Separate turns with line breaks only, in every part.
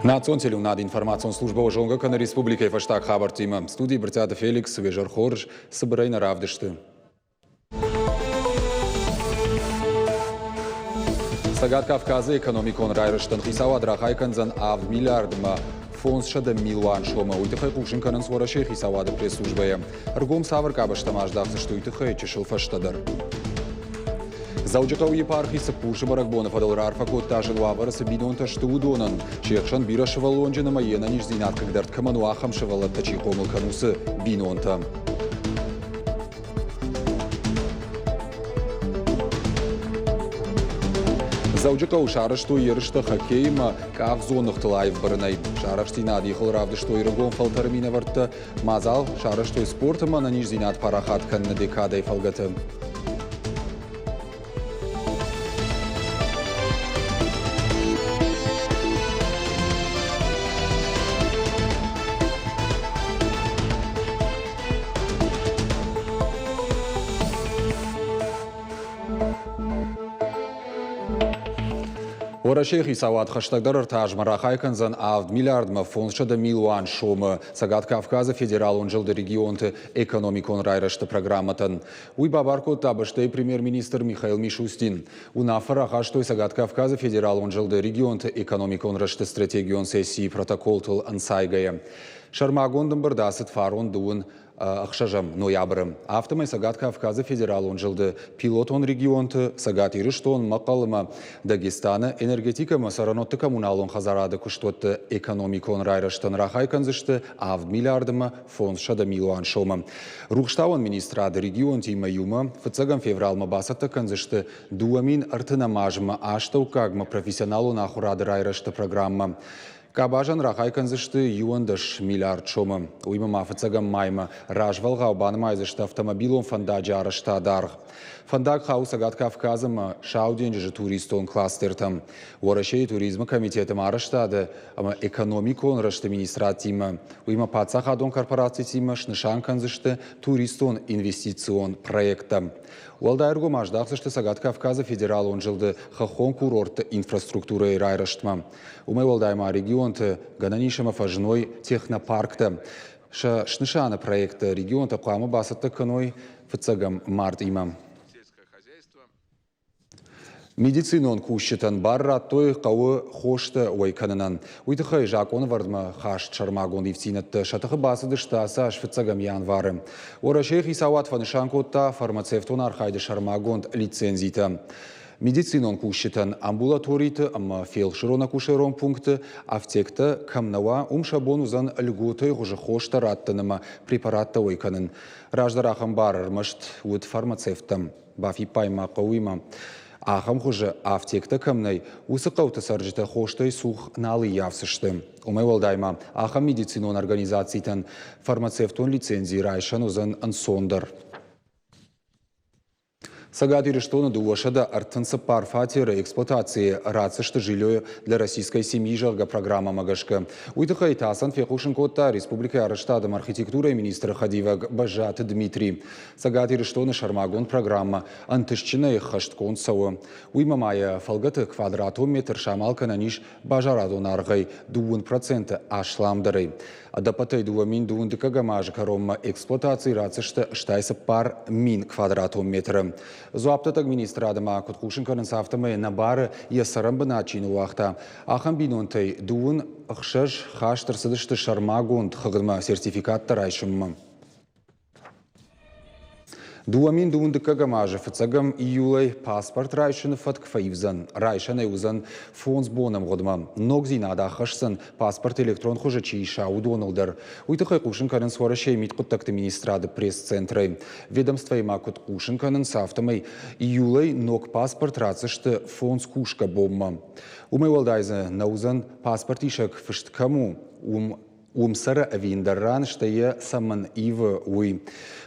Национ телеуынады информацион службӕ зонгӕ кӕны республикӕйы фӕстаг хабӕрттимӕ. Студийы Брытъиаты Феликс, уе хорз, цыбырӕй нӕ равдысты. Цӕгат Кавказы экономикон райрӕзтӕн хицауад рахай кӕндзӕн 7 миллиардмӕ 500 милуан сомы. Уый тыххӕй хъусын кӕнынц Уӕрӕсейы хицауады пресс-службӕйы. Ӕргом цавӕр къабӕзтӕм аздӕхдзысты, уый тыххӕй чысыл фӕстӕдӕр. Дзӕуджыхъӕуы епархи Цыппурсы бӕрӕгбоны фӕдыл раарфӕ кодта, зын уавӕры цы бинонтӕ сты, уыдонӕн. Се хсӕн бирӕ сывӕллонджын ӕмӕ йе нӕниздзинад хъыгдӕрд кӕмӕн у, ахӕм сывӕллӕттӕ чи хъомыл кӕны, уыцы бинонтӕ. Дзӕуджыхъӕуы сарӕзтой ерыстӕ хоккейимӕ къахдзоныгътыл аив бырынӕй. Сӕ арӕхстдзинад ихыл равдыстой ӕрыгон фӕлтӕры минӕвӕрттӕ. Мадзал сарӕзтой спорт ӕмӕ ӕнӕниздзинад парахат кӕныны декадӕйы фӕлгӕты. Уӕрӕсейы хицауад хӕстӕгдӕр ӕртӕ азмӕ рахай кӕндзӕн авд миллиардмӕ 500 милуан сомы Цӕгат Кавказы федералон зылды регионты экономикон райрӕзты программӕтӕн. Уый бабар кодта бӕстӕйы премьер-министр Михаил Мишустин. Уынаффӕ рахастой Цӕгат Кавказы федералон зылды регионты экономикон рӕзты стратегион сессийы протоколтыл ӕнцайгӕйӕ. Сӕрмагонд ӕмбырд ацыд фарон дыууын ӕхсӕзӕм ноябры. Афтӕмӕй Цӕгат Кавказы федералон зылды пилотон регионты Цӕгат Ирыстон, Мӕхъхъӕл ӕмӕ Дагестаны энергетикӕ ӕмӕ цӕрӕнуӕтты коммуналон хӕдзарады куыстуӕтты экономикон райрӕзтӕн рахай кӕндзысты авд миллиард ӕмӕ 500 милуан сомы. Рухстауӕн министрады регионтимӕ иумӕ фыццӕгӕм февралмӕ бацӕттӕ кӕндзысты 2030 азмӕ астӕуккагмӕ профессионалон ахуырады райрӕзты программӕ. Къабазӕн рахай кӕндзысты 11 миллиард сомы. Уыимӕ ма фыццӕгӕм маймӕ развӕлгъау банымайдзысты автомобилон фӕндаджы арӕзтады аргъ. Фӕндаг хауы Цӕгат Кавказ ӕмӕ Сау денджызы туристон кластертӕм. Уӕрӕсейы туризмы комитеты ма арӕзтады ӕмӕ экономикон рӕзты министрадтимӕ, уыимӕ паддзахадон корпорацитимӕ снысан кӕндзысты туристон инвестицион проекттӕ. Уӕлдай ӕргом аздахдзысты Цӕгат Кавказы федералон зылды хӕххон курортты инфраструктурӕйы райрӕзтмӕ. Уымӕй уӕлдай ма регионты гӕнӕн ис ӕмӕ фӕзыной технопарктӕ. Сӕ снысаны проекттӕ регионтӕ хъуамӕ бацӕттӕ кӕной фыццӕгӕм мартъимӕ. Медицинон кусджытӕн бар радтой хъӕуы хостӕ уӕй кӕнынӕн. Уый тыххӕй закъонӕвӕрдмӕ хаст сӕрмагонд ивддзинӕдтӕ сӕ тыхы бацыдысты ацы аз фыццӕгӕм январы. Уӕрӕсейы хицауад фӕнысан кодта фармацевтон архайды сӕрмагонд лицензитӕ. Медицинон кусджытӕн амбулаториты ӕмӕ фелсырон-акушерон пункты афтектӕ кӕм нӕ уа, уым сӕ бон уыдзӕн льготӕйы хуызы хостӕ раттын ӕмӕ препараттӕ уӕй кӕнын. Раздӕр ахӕм бар ӕрмӕст уыд фармацевттӕм. Бафиппайын ма хъӕуы уыимӕ, ахӕм хуызы афтектӕ кӕм нӕй, уыцы хъӕуты цӕрджытӕ хостӕй цух нал ӕййафдзысты. Уымӕй уӕлдай ма ахӕм медицинон организацитӕн фармацевтон лицензи райсӕн уыдзӕн ӕнцондӕр. Цӕгат Ирыстоны 234 фатеры эксплуатацийы ратдзысты жилье для российской семьи, зӕгъгӕ, программӕмӕ гӕсгӕ. Уый тыххӕй ТАСС-ӕн фехъусын кодта республикӕйы арӕзтад ӕмӕ архитектурӕйы министры хӕдивӕг Бӕззаты Дмитрий. Цӕгат Ирыстоны сӕрмагонд программӕ ӕнтыстджынӕй ӕххӕстгонд цӕуы. Уыимӕ ма йӕ фӕлгӕты квадратон метр самал кӕнӕн ис базарадон аргъӕй 2% асламдӕрӕй. Ӕдӕппӕтӕй 2000 дыккӕгӕм азы кӕронмӕ эксплуатацийы ратдзысты 64 000 квадратон метры. Дзуапдӕттӕг министрады ма куыд хъусын кӕнынц, афтӕмӕй ӕнӕбары йӕ цӕрӕнбынат чи ныууагъта, ахӕм бинонтӕй 26 хаст ӕрцыдысты сӕрмагонд хыгъдмӕ сертификаттӕ райсынмӕ. 2000 дыккӕгӕм азы фыццӕгӕм июлӕй паспорт райсыны фӕтк фӕивдзӕн. Райсӕн ӕй уыдзӕн фондз боны ӕмгъуыдмӕ. Ногдзинад аххӕсдзӕн, паспорт электрон хуызы чи иса, уыдоныл дӕр. Уый тыххӕй хъусын кӕнынц Уӕрӕсейы мидхъуыддӕгты министрады пресс-центрӕй. Ведомствойы ма куыд хъусын кӕнынц, афтӕмӕй июлӕй ног паспорт ратдзысты фондз кусгӕ бонмӕ. Уымӕй уӕлдай дзы нӕ уыдзӕн паспортисӕг фыст кӕм у, уым уым цӕры ӕви ӕндӕр ран, стӕй йӕ цӕмӕн ивы, уый.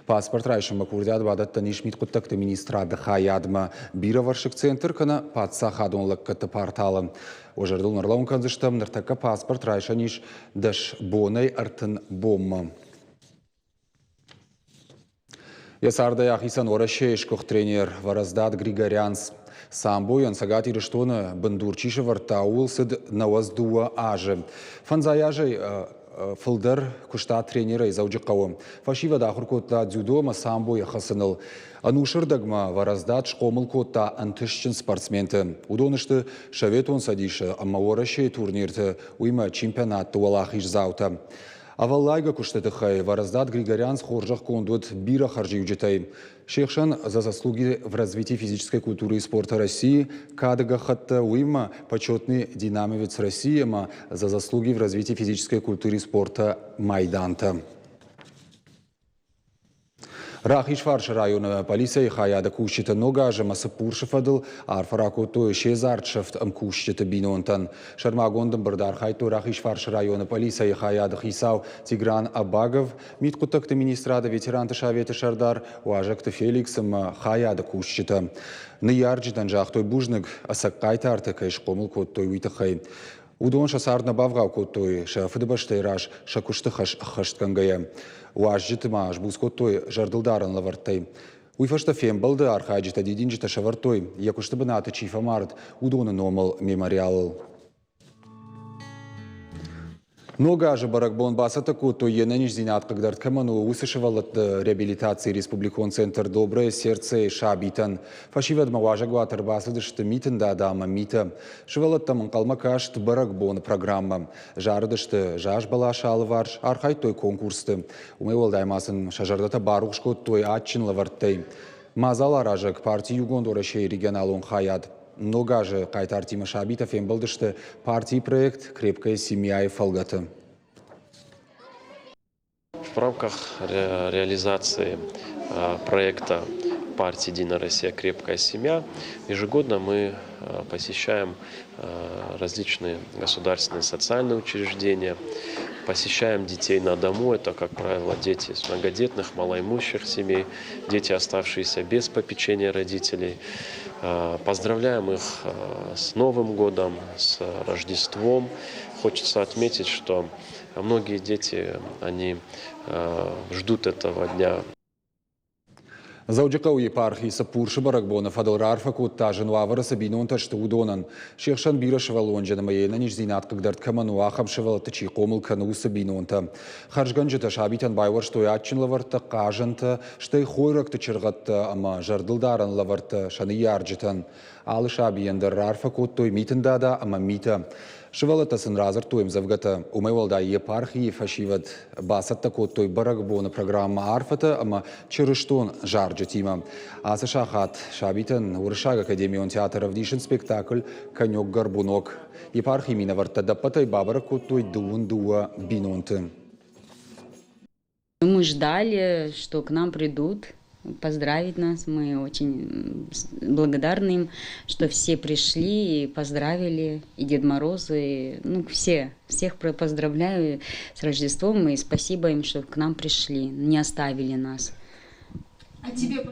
Паспорт райсынмӕ курдиат бадӕттӕн ис мидхъуыддӕгты министрады хайадмӕ, бирӕвӕрсыг центр кӕнӕ паддзахадон лӕггӕдты порталы. Уӕ зӕрдыл ӕрлӕууын кӕндзыстӕм, ныртӕккӕ паспорт райсӕн ис 10 бонӕй 30 бонмӕ. Йӕ цардӕй ахицӕн Уӕрӕсейы сгуыхт тренер Вараздат Григорянц. Самбойӕн Цӕгат Ирыстоны бындур чи сӕвӕрдта, ууыл цыд 92 азы. Фӕндзай азӕй фылдӕр куыста тренерӕй Дзӕуджыхъӕуы. Фӕсивӕд ахуыр кодта дзюдо ӕмӕ самбойы хӕцыныл. Ӕнусы рдӕгмӕ Вӕрӕздат схъомыл кодта ӕнтыстджын спортсменты. Уыдон сты Советон Цӕдисы ӕмӕ Уӕрӕсейы турнирты, уыимӕ чемпионатты уӕлахиздзаутӕ. Ӕвӕллайгӕ куысты тыххӕй Вӕрӕздат Григорянц хорзӕхгонд уыд бирӕ хӕрзиуджытӕй. Се хсӕн «За заслуги в развитии физической культуры и спорта России» кады гӕххӕттӕ, уыимӕ «Почетный динамовец России» ӕмӕ «За заслуги в развитии физической культуры и спорта» майдантӕ. Рахизфарсы районы полицӕйы хайады кусджытӕ ног аз ӕмӕ Цыппурсы фӕдыл арфӕ ракодтой се дзард сӕфт ӕмкусджыты бинонтӕн. Сӕрмагонд ӕмбырды архайдтой Рахизфарсы районы полицӕйы хайады хицау Тигран Абагов, мидхъуыддӕгты министрады ветеранты советы сӕрдар Уазӕгты Феликс ӕмӕ хайады кусджытӕ. Ныййарджытӕн загътой бузныг, ӕцӕг хъайтартӕ кӕй схъомыл кодтой, уый тыххӕй. Уыдон сӕ цард нӕ бавгъау кодтой сӕ фыдыбӕстӕйы раз сӕ куысты хӕс ӕххӕстгӕнгӕйӕ. Уазджыты ма сбуц кодтой зӕрдылдарӕн лӕвӕрттӕй. Уый фӕстӕ фембӕлды архайджытӕ дидинджытӕ сӕвӕрдтой, йӕ куысты бынаты чи фӕмард, уыдоны номыл мемориалыл. Ног азы бӕрӕгбон бацӕттӕ кодтой, йе нӕниздзинад хъыгдард кӕмӕн у, уыцы сывӕллӕтты реабилитацийы республикон центр «Доброе сердце» сабитӕн. Фӕсивӕдмӕ уазӕгуаты ӕрбацыдысты Митын Дада ӕмӕ Митӕ. Сывӕллӕттӕм ӕнхъӕлмӕ каст бӕрӕгбоны программӕ. Зарыдысты заз бӕласы алыварс, архайдтой конкурсты. Уымӕй уӕлдай ма сын сӕ зӕрдӕтӕ барухс кодтой адджын лӕвӕрттӕй. Мадзал аразӕг парти Иугонд Уӕрӕсейы регионалон хайад. Ног азы хъайтартимӕ сабитӕ фембӕлдысты партийы проект «Крепкая семья»-йы фӕлгӕты.
В рамках реализации проекта партии «Единая Россия. Крепкая семья» ежегодно мы посещаем различные государственные социальные учреждения, посещаем детей на дому, это, как правило, дети из многодетных, малоимущих семей, дети, оставшиеся без попечения родителей. Поздравляем их с Новым годом, с Рождеством. Хочется отметить, что многие дети, они ждут этого дня.
Дзӕуджыхъӕуы епархийы Цыппурсы бӕрӕгбоны фӕдыл раарфӕ кодта, зын уавӕры цы бинонтӕ сты, уыдонӕн. Се хсӕн бирӕ сывӕллонджын ӕмӕ йе нӕниздзинад хъыгдӕрд кӕмӕн у, ахӕм сывӕллӕтты чи хъомыл кӕны, уыцы бинонтӕ. Хӕрзгӕнджытӕ сабитӕн байуӕрстой адджын лӕвӕрттӕ, хъазӕнтӕ, стӕй хойрӕгты чыргъӕдтӕ ӕмӕ зӕрдылдарӕн лӕвӕрттӕ сӕ ныййарджытӕн. Алы сабийӕн дӕр раарфӕ кодтой Митын Дада ӕмӕ Митӕ. Сывӕллӕттӕ сын радзырдтой ӕмдзӕвгӕтӕ. Уымӕй уӕлдай епархийы фӕсивӕд бацӕттӕ кодтой бӕрӕгбоны программӕ арфӕтӕ ӕмӕ чырыстон зарджытимӕ. Ацы сахат сабитӕн Уырыссаг академион театр ӕвдисынц спектакль «Конек-горбунок». Епархийы минӕвӕрттӕ ӕдӕппӕтӕй бабӕрӕг кодтой 22 бинонты.
Мы ждали, что к нам придут поздравить нас. Мы очень благодарны им, что все пришли и поздравили, и Дед Мороз, и ну, все, всех поздравляю с Рождеством, и спасибо им, что к нам пришли, не оставили нас.
А тебе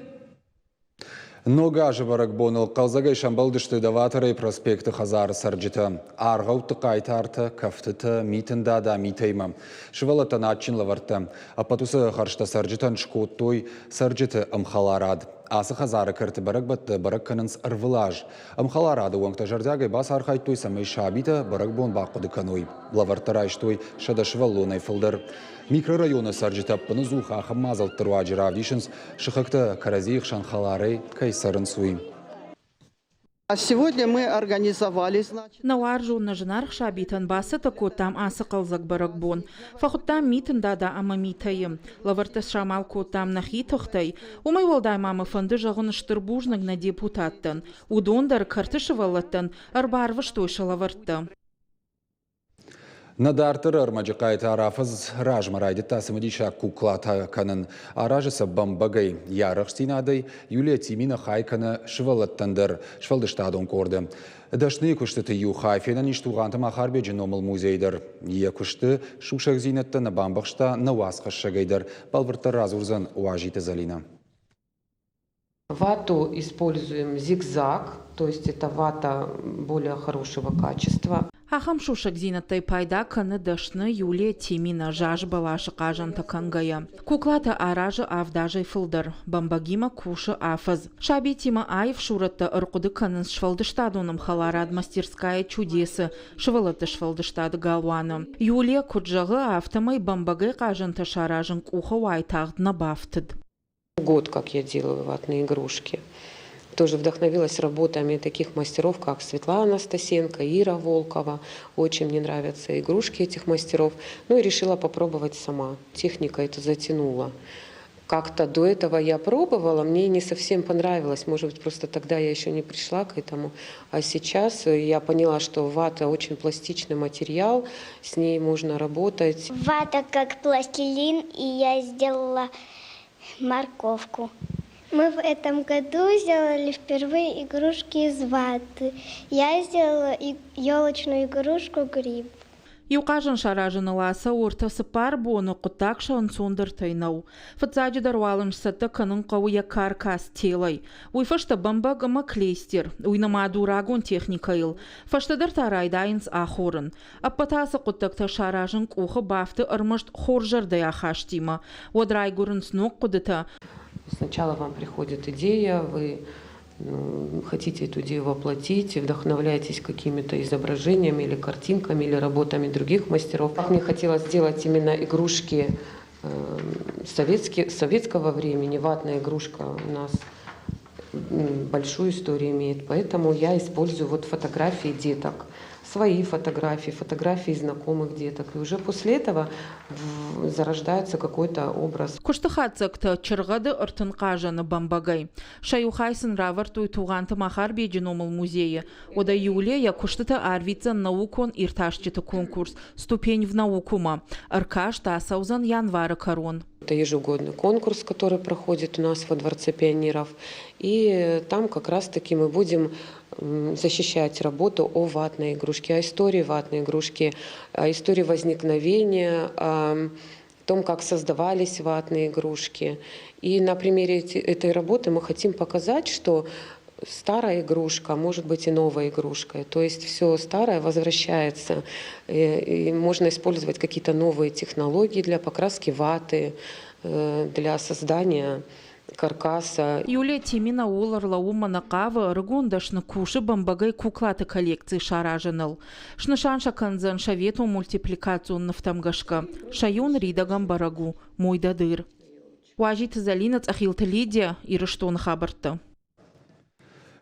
Ног азы бӕрӕгбоныл хъӕлдзӕгӕй сӕмбӕлдысты Доваторӕй проспекты хӕдзары цӕрджытӕ. Аргъӕутты хъайтартӕ, кӕфтытӕ, митын дада митӕймӕ. Сывӕллӕттӕн адджын лӕвӕрттӕ. Ӕппӕт уыцы хӕрзтӕ цӕрджытӕн скодтой цӕрджыты ӕмхӕларад. Ацы хӕдзары кӕрты бӕрӕгбӕттӕ бӕрӕг кӕнынц ӕрвылаз. Ӕмхӕларады уӕнгтӕ зӕрдиагӕй бацархайдтой, цӕмӕй сабитӕ бӕрӕгбон бахъуыды кӕной. Лӕвӕрттӕ райстой 100 сывӕллонӕй фылдӕр. Микрорайоны цӕрджытӕ ӕппынӕдзух ахӕм мадзӕлтты руаджы равдисынц, сыхӕгтӕ кӕрӕдзийы хсӕн хӕларӕй кӕй цӕрынц, уый.
Сегодня мы организовали, значит...
Нӕ уарзон, нӕ зынаргъ сабитӕн бацӕттӕ кодтам ацы хъӕлдзӕг бӕрӕгбон. Фӕхуыдтам Митын дада ӕмӕ Митӕйы. Лӕвӕрттӕ самал кодтам нӕхи тыхтӕй. Уымӕй уӕлдай ма мӕ фӕнды зӕгъын стыр бузныг нӕ депутаттӕн. Уыдон дӕр кӕрты сывӕллӕттӕн ӕрбарвыстой сӕ лӕвӕрттӕ.
Нӕ дарддӕры ӕрмӕджы хъайтар афӕдз размӕ райдыдта цымыдисаг куклатӕ кӕнын. Аразы сӕ бӕмбӕгӕй, йӕ арӕхстдзинадӕй Юлия Тимина хай кӕны сывӕллӕттӕн дӕр сфӕлдыстадон къорды. Дӕсныйы куыстыты иу хай фенӕн ис Тугъанты Махарбеджы номыл музейы дӕр. Йӕ куысты сусӕгдзинӕдтӕ нӕ бамбӕхста нӕ уацхӕссӕгӕй дӕр. Бӕлвырддӕр радзурдзӕн Уазиты Зӕлинӕ.
Вату используем зигзаг, то есть это вата более хорошего качества.
Ахӕм сусӕгдзинӕдтӕй пайда кӕны дӕсны Юлия Тимина заз бӕласы хъазӕнтӕ кӕнгӕйӕ. Куклатӕ аразы авд азӕй фылдӕр, бӕмбӕгимӕ кусы афӕдз. Сабитимӕ аив сурӕттӕ ӕрхъуыды кӕнынц сфӕлдыстадон ӕмхӕларад Мастерская чудес-ы сывӕллӕтты сфӕлдыстады галуаны. Юлия куыд зӕгъы, афтӕмӕй бӕмбӕгӕй хъазӕнтӕ саразын къухы уайтагъд нӕ бафтыд.
Год, как я делаю ватные игрушки. Тоже вдохновилась работами таких мастеров, как Светлана Стасенко, Ира Волкова. Очень мне нравятся игрушки этих мастеров. Ну и решила попробовать сама. Техника это затянула. Как-то до этого я пробовала, мне не совсем понравилось. Может быть, просто тогда я еще не пришла к этому. А сейчас я поняла, что вата очень пластичный материал, с ней можно работать.
Вата как пластилин, и я сделала морковку. Мы в этом году сделали впервые игрушки из ваты. Я сделала елочную игрушку гриб.
Иу хъазӕн саразыныл ацӕуы ӕртӕ-цыппар боны, хъуыддаг сӕ ӕнцондӕртӕй нӕу. Фыццаджыдӕр уал ын сцӕттӕ кӕнын хъӕуы йӕ каркас телӕй. Уый фӕстӕ бӕмбӕг ӕмӕ клейстер, уый нымад у рагон техникӕйыл. Фӕстӕдӕр та райдайынц ахорын. Ӕппӕт ацы хъуыддӕгтӕ саразын къухы бафты ӕрмӕст хорз зӕрдӕйы ахастимӕ. Уӕд райгуырынц ног хъуыдытӕ.
Сначала вам приходит идея, вы хотите эту идею воплотить, вдохновляетесь какими-то изображениями или картинками, или работами других мастеров. Мне хотелось сделать именно игрушки советского времени. Ватная игрушка у нас большую историю имеет, поэтому я использую вот фотографии деток, свои фотографии, фотографии знакомых деток. И уже после этого зарождается какой-то образ.
Куысты хатдзӕгтӕ чыргъӕды ӕртын хъазӕны бӕмбӕгӕй. Сӕ иу хай сын равӕрдтой Тугъанты Махарбеджы номыл музейы. Уӕдӕ Юлия йӕ куыстытӕ арвитдзӕн наукон иртасджыты конкурс «Ступень в науку»-мӕ. Ӕркаст ацӕудзӕн январы кӕрон.
Это ежегодный конкурс, который проходит у нас во Дворце пионеров. И там как раз-таки мы будем защищать работу о ватной игрушке, о истории ватной игрушки, о истории возникновения, о том, как создавались ватные игрушки. И на примере этой работы мы хотим показать, что старая игрушка может быть и новой игрушкой. То есть все старое возвращается, и можно использовать какие-то новые технологии для покраски ваты, для создания каркаса.
Юлия Тимина ууыл ӕрлӕууынмӕ нӕ хъавы, ӕрыгон дӕсны кусы бӕмбӕгӕй куклаты коллекци саразыныл. Снысан сӕ кӕндзӕн советон мультипликацион нывтӕм гӕсгӕ. Сӕ иу ныридӕгӕн бӕрӕг у «Мой дадыр». Уазиты Зӕлинӕ, Цъӕхилты Лидия, Ирыстоны хабӕрттӕ.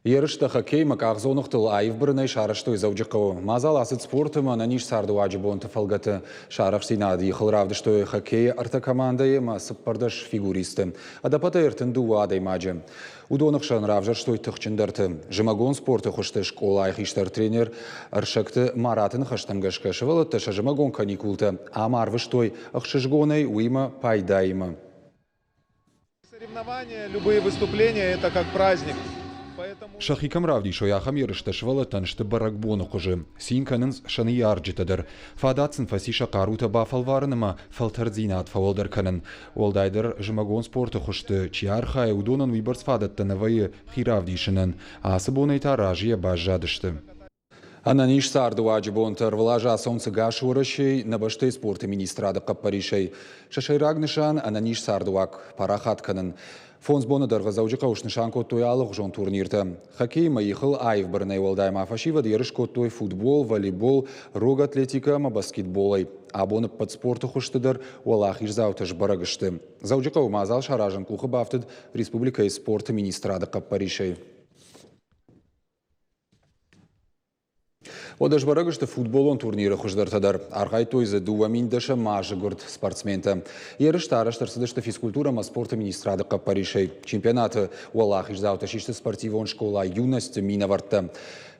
Ерыстӕ хоккеймӕ къахдзоныгътыл аив бырынӕй сарӕзтой Дзӕуджыхъӕуы. Мадзал ацыд спорты ӕмӕ ӕнӕниз цардыуаджы бонты фӕлгӕты. Сӕ арӕхстдзинад ихыл равдыстой хоккейы ӕртӕ командӕйы ӕмӕ 14 фигуристы. Ӕдӕппӕтӕй 32 адӕймаджы. Уыдоны хсӕн равзӕрстой тыхджындӕрты. Зымӕгон спорты хуызты скъолайы хистӕр тренер Ӕрсӕгты Мараты ныхӕстӕм гӕсгӕ сывӕллӕттӕ сӕ зымӕгон каникултӕ ам арвыстой ӕхсызгонӕй, уыимӕ пайдаимӕ.
Соревнования, любые выступления – это как праздник.
Сӕхи кӕм равдисой, ахӕм ерыстӕ сывӕллӕттӕн сты бӕрӕгбоны хуызы. Цин кӕнынц сӕ ныййарджытӕ дӕр. Фадат сын фӕци сӕ хъарутӕ бафӕлварын ӕмӕ фӕлтӕрддзинад фӕуӕлдӕр кӕнын. Уӕлдайдӕр зымӕгон спорты хуызты чи архайы, уыдонӕн уыйбӕрц фадӕттӕ нӕ вӕййы хи равдисынӕн. Ацы бонӕй та разыйӕ баззадысты. Ӕнӕниз цардыуаджы бонты ӕрвылаз ацӕуынц ӕгас Уӕрӕсейы нӕ бӕстӕйы спорты министрады хъӕппӕрисӕй. Сӕ сӕйраг нысан – ӕнӕниз цардыуаг парахат кӕнын. Фондз боны дӕргъы Дзӕуджыхъӕуы снысан кодтой алыгъуызон турниртӕ. Хоккеймӕ ихыл аив бырынӕй уӕлдай ма фӕсивӕд ерыс кодтой футбол, волейбол, рог атлетикӕ ӕмӕ баскетболӕй. Абон ӕппӕт спорты хуызты дӕр уӕлахиздзаутӕ сбӕрӕг сты. Дзӕуджыхъӕуы мадзал саразын къухы бафтыд республикӕйы спорты министрады хъӕппӕрисӕй. Уӕдӕ сбӕрӕг сты футболон турниры хуыздӕртӕ дӕр. Архайдтой дзы 2010 азы гуырд спортсментӕ. Ерыстӕ арӕзт ӕрцыдысты физкультурӕ ӕмӕ спорты министрады хъӕппӕрисӕй. Чемпионаты уӕлахиздзаутӕ систы спортивон скъола «Юность»-ы минӕвӕрттӕ.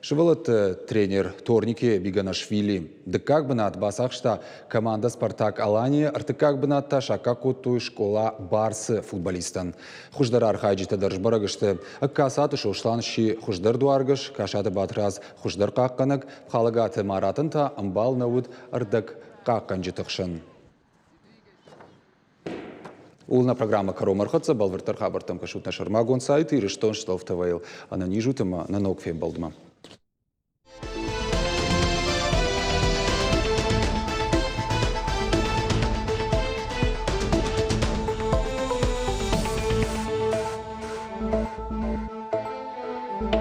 Сывӕллӕтты тренер Торнике Биганашвили дыккаг бынат бацахста командӕ «Спартак Алания», ӕртыккаг бынат та саккаг кодтой скъола «Барс»-ы футболисттӕн. Хуыздӕр архайджытӕ дӕр сбӕрӕг сты. Ӕгкацаты Сослан сси хуыздӕр дуаргӕс, Касаты Батрадз хуыздӕр хъахъхъӕнӕг, Пхалӕгаты Маратӕн та ӕмбал нӕ уыд ӕрдӕг хъахъхъӕнджыты хсӕн. Ууыл нӕ программӕ кӕронмӕ ӕрхӕццӕ. Бӕлвырддӕр хабӕрттӕм кӕсут нӕ сӕрмагонд сайты Ирыстон Штолф ТВ-йыл. Ӕнӕниз ут ӕмӕ нӕ ног фембӕлдмӕ.